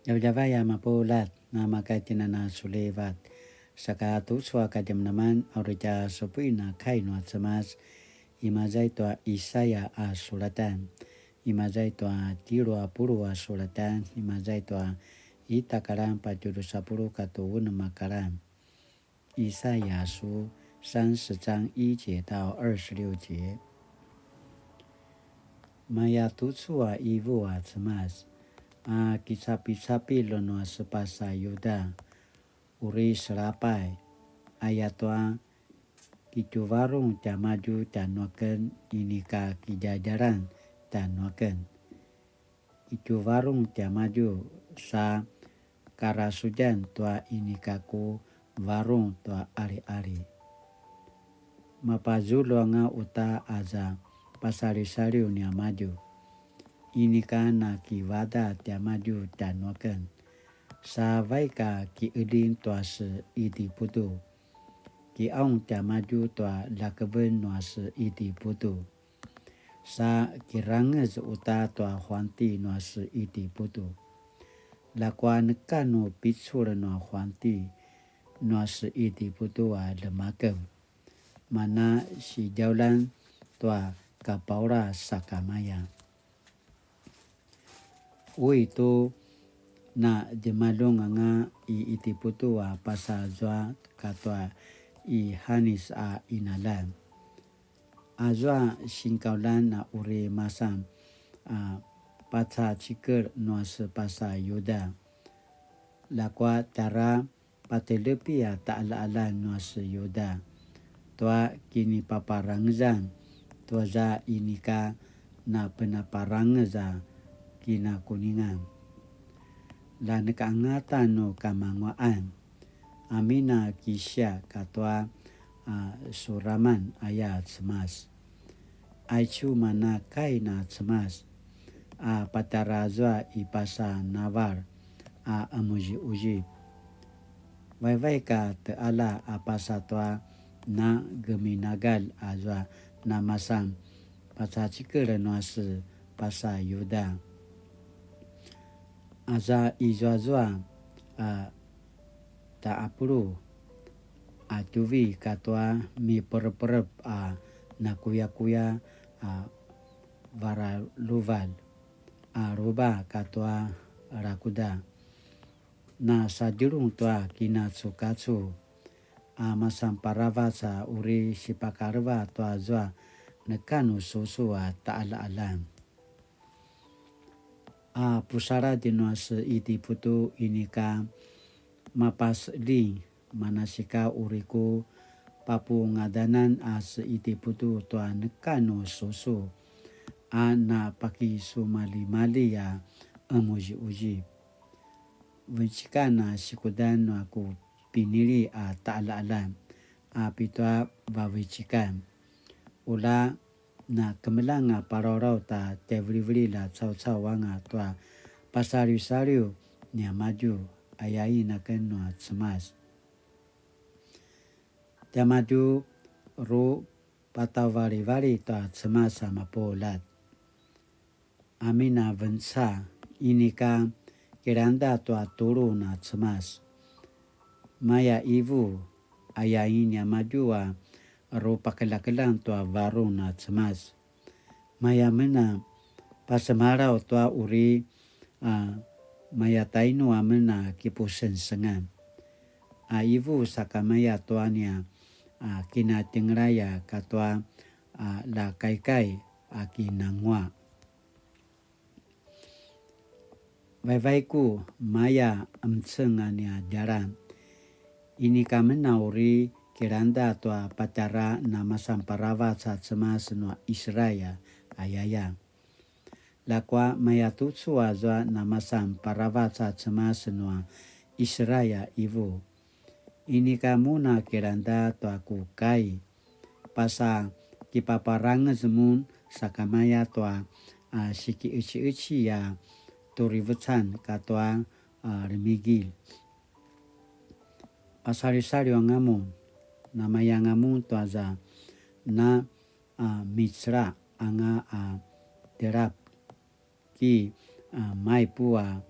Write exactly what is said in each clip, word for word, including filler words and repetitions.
Djavadjavay a mapuljat, na maka tjinana sulivat. Saka tucu a kadjamadjaman, a uri tja supuin a kai nua Cemas, imaza i tua Isaya a sulatan, imaza i tua tjelu a puluq a sulatan, imaza i tua ita a kalan patje drusa puluq katua unem a kalan. 以赛亚书三十章一节到二十六节。Maya tucu a ivu a Cemas, a kicapicapil nua sepasa Yuda, uri selapay, ayatua kitjuvarung tiamadju tjanuaken inika kidjadjalan tjanuaken. Itjuvarung tiamadju sa karasudjan tua inika ku varung tua aliali. Mapazulju anga uta aza pasalisaliw niamadju. Inika na kivadaq tiamadju tjanuaken. Sa vaik a kiqeljing tua se Itiputu. Kiqaung tiamadju tua ljakeven nua se Itiputu. Sa kirangez uta tua huanti nua se Itiputu. Ljakua neka nu picul nua huanti nua se Itiputu a ljemakev. Mana sidjaulan tua kapaula sakamaya. Ui tu na djemaljun anga i Itiputu a pasa zua katua i Hanis a qinaljan. Azua sinkaulan a uri masan a pacacikel nua se pasa Yuda. Ljakua tjara patelepi a taqaljaqaljan nua se Yuda tua kinipaparangezan, tuaza inika na penaparangez a kinakuningan. Lja neka angata nu kamanguaqan, amin a kisia katua a suraman aya Cemas. Aicu mana kai na Cemas a patjara azua i pasa navalj a qemuziquzip. Vaivaik a teqalja a pasa tua na geminagalj azua na masan pacacikel nua se pasa Yuda. Aza izuazua a taqapulu a tjuvi katua mipereperep a nakuyakuya a varaluval a ruba katua rakuda. Na sadjelung tua kinacukacu a masan paravac a uri sipakaleva tua zua neka nu susu a taqaljaqaljan. A pusaladj nua se Itiputu inika mapaseqeljing, manasika uri ku papungadanan a se Itiputu tua neka nu susu a na pakisumaljimalji a qemuziquzip. Vecikan a sikudan nua ku pinili a taqaljaqaljan a pitua vavecikan. Ula na kemeljang a palawlaw ta tjaivilivililj a caucau anga tua pasaliusaliw niamadju, ayain aken nua Cemas. Tiamadju ru patavalivalji tua Cemas a mapuljat. Amin a venca, inika kilangda tua tulu na Cemas. Maya ivu, ayain niamadju a rupakeljakeljang tua varung na Cemas. Maya men a pasemalaw tua uri a maya tainu amen a kipusengsengan. A ivu sakamaya tua nia a kinatjengelaya katua a lakaikai a kinangua. Vaivaiku maya emceng a nia djalan. Inika men a uri kilangda tua patjara namasan paravac a Cemas nua Israel, ayaya. Ljakua mayatucu azua namasan paravac a Cemas nua Israel ivu. Inika mun a kilangda tua ku kai. Pasa kipaparangez mun sakamaya tua a sikiqeciqeci a turivecan katua a lemigil. Pasaliusaliw anga mun, namayanga mun tuaza na a micela anga a delap ki a maipu a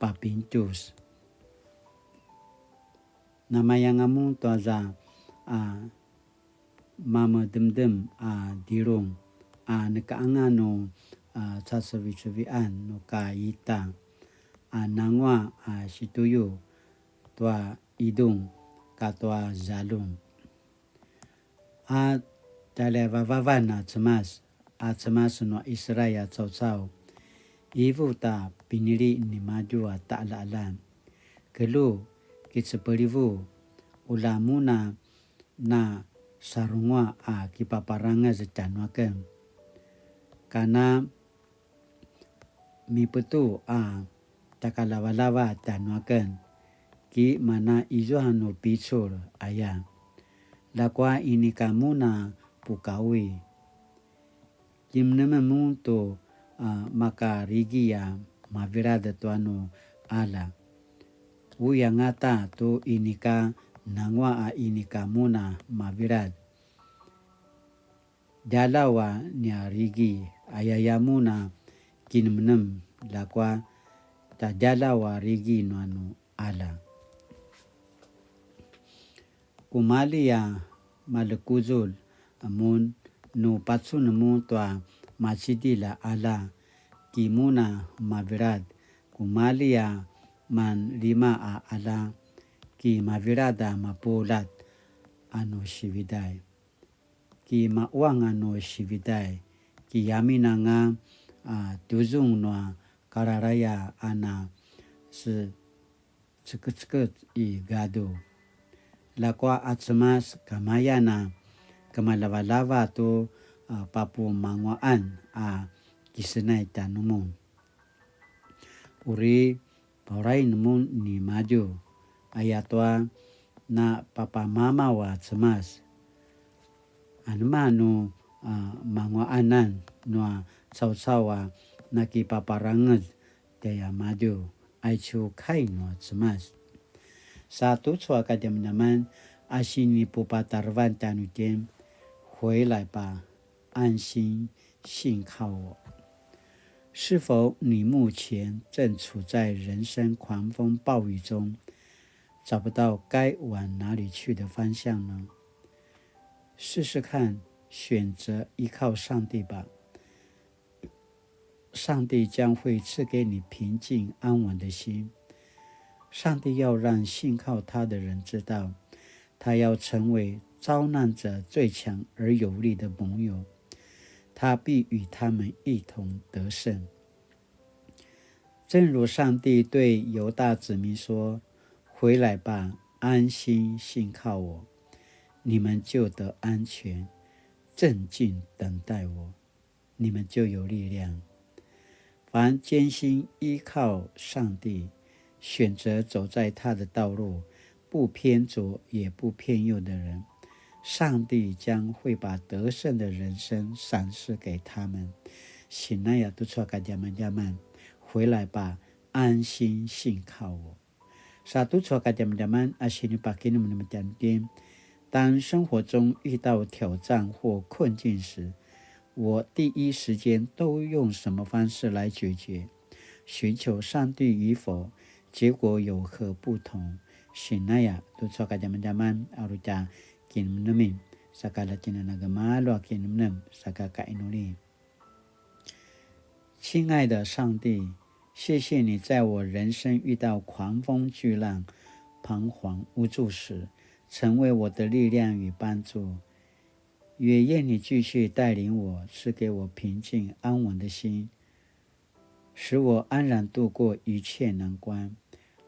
papintjus. Namayanga mun tuaza a mamedemdem a dilung a neka anga nu a cacevicevian nu ka ita a nangua a situyu tua idung katua zalung. A tjaljavavavan a Cemas, a Cemas nua Israel a caucau, ivu ta pinili nimadju a taqaljaqaljan. Kelju, kicepelivu, ula mun a na sarungua a kipaparangez tjanuaken. Kana mipetu a takalavalava tjanuaken, ki mana izua nu picul aya. Ljakua inika mun a pukaui. Kinemnemen mun tu a makarigi a mavilad tua nu qalja. Ui angata tu inika nangua a inika mun a mavilad. Djalaw a nia rigi, ayaya mun a kinemnem, ljakua tjadjalaw a rigi nua nu qalja. Kumalji a malekuzulj mun nu pacun mun tua macidilj a qalja, ki mun a mavilad, kumalji a manlima a qalja, ki mavilad a mapuljat a nu sividay. Ki mauang a nu sividay, ki amin anga a tuzung nua kalalaya a na secekecekec i gadu. Ljakua a Cemas kamayan a kemalavalava tu a papumanguaqan a kisenay tjanumun. Uri paurain mun nimadju, ayatua na papamamaw a Cemas. Anema nu a manguaqanan nua caucau a nakipaparangez tjaimadju, aicu kai nua Cemas. Sa tucu a kadjamadjaman a sinipupatarevan tjanuitjen, 回来吧，安心信靠我。是否你目前正处在人生狂风暴雨中，找不到该往哪里去的方向呢？试试看，选择依靠上帝吧。上帝将会赐给你平静安稳的心。上帝要让信靠他的人知道，他要成为遭难者最强而有力的盟友，他必与他们一同得胜。正如上帝对犹大子民说：“回来吧，安心信靠我，你们就得安全，镇静等待我。” 你们就有力量。凡坚信依靠上帝，选择走在他的道路，不偏左也不偏右的人，上帝将会把得胜的人生赏赐给他们。Sinaya tucu a kadjamadjaman, 回来吧，安心信靠我。 Sa tucu a kadjamadjaman a sinipakinemnem tjanuitjen. 当生活中遇到挑战或困境时，我第一时间都用什么方式来解决？寻求上帝与否，结果有何不同？Sinaya tucu a kadjamadjaman a uri tja kinemnemin, saka la tjinana gemalju a kinemnem, saka kainuli. 亲爱的上帝，谢谢你在我人生遇到狂风巨浪、彷徨无助时，成为我的力量与帮助。也愿你继续带领我，赐给我平静安稳的心，使我安然度过一切难关。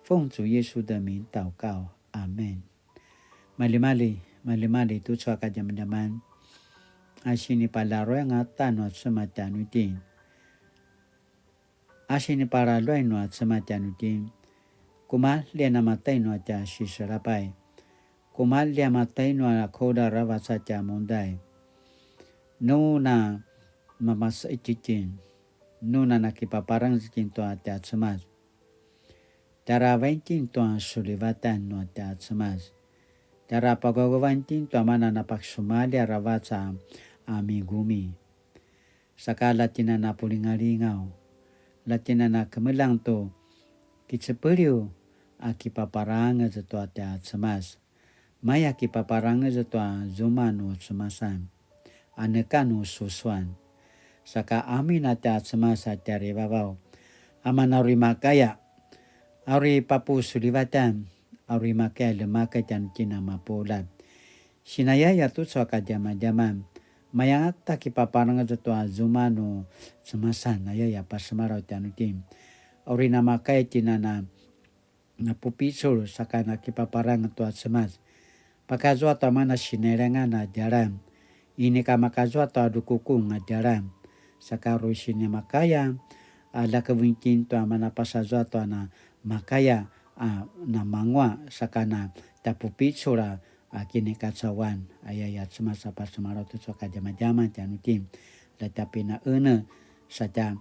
奉主耶稣的名祷告，阿们。 Malimali, malimali tucu a kadjamadjaman. A sinipalaruay angata nua Cemas tjanuitjen. A sinipalaruay nua Cemas tjanuitjen. Kumalji a namatay nua tja siselapay. Kumalji a matay nua kuda aravac a tja mundai. Nu na mamaseitjitjen. Nu na nakipaparangez itjen tua tja Cemas. Tjara vaitjen tua sulivatan nua tja Cemas. Tjara paguaguavan itjen tua mana napakisumalji aravac a migumi. Saka la tjinana pulingalingaw. La tjinana kemeljang tu kicepeliw a kipaparangez tua tja Cemas. Maya kipaparangez tua zuma nu cemasan, a neka nu susuan. Saka amin a tja Cemas a tjarivavaw, a mana uri makaya, a uri papusulivatan, a uri makaya lemakay tjanuitjen a mapuljat. Sinayaya tucu a kadjamadjaman, mayangata kipaparangez tua zuma nu cemasan, ayaya pasemalaw tjanuitjen. A uri namakaya tjen a na na pupicul saka na kipaparangez tua Cemas. Pakazua tua mana sinelengan a djalan. Inika makazua tua drukukung a djalan. Saka uri sinimakaya a ljakeven itjen tua mana pasazua tua na makaya a namangua saka na tja pupicul a kinikacauan. Ayaya Cemas a pasemalaw tucu a kadjamadjaman tjanuitjen. Lja tja pinaene sa tja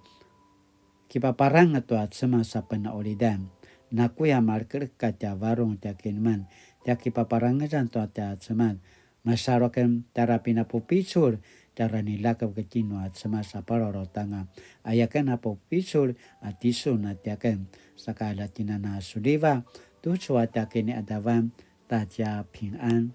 kipaparangez tua Cemas a penaulidan. Nakuya malekelek a tja varung tja kineman, tja kipaparangezan tua tja Cemas. Masalu aken tjara pinapupicul, tjara niljakev itjen nua Cemas a palalautanga. Ayaken a pupicul a tisun a tiaken. Saka lja tjen a na suliva, tucu a tja kiniadavan, ta tja pingan.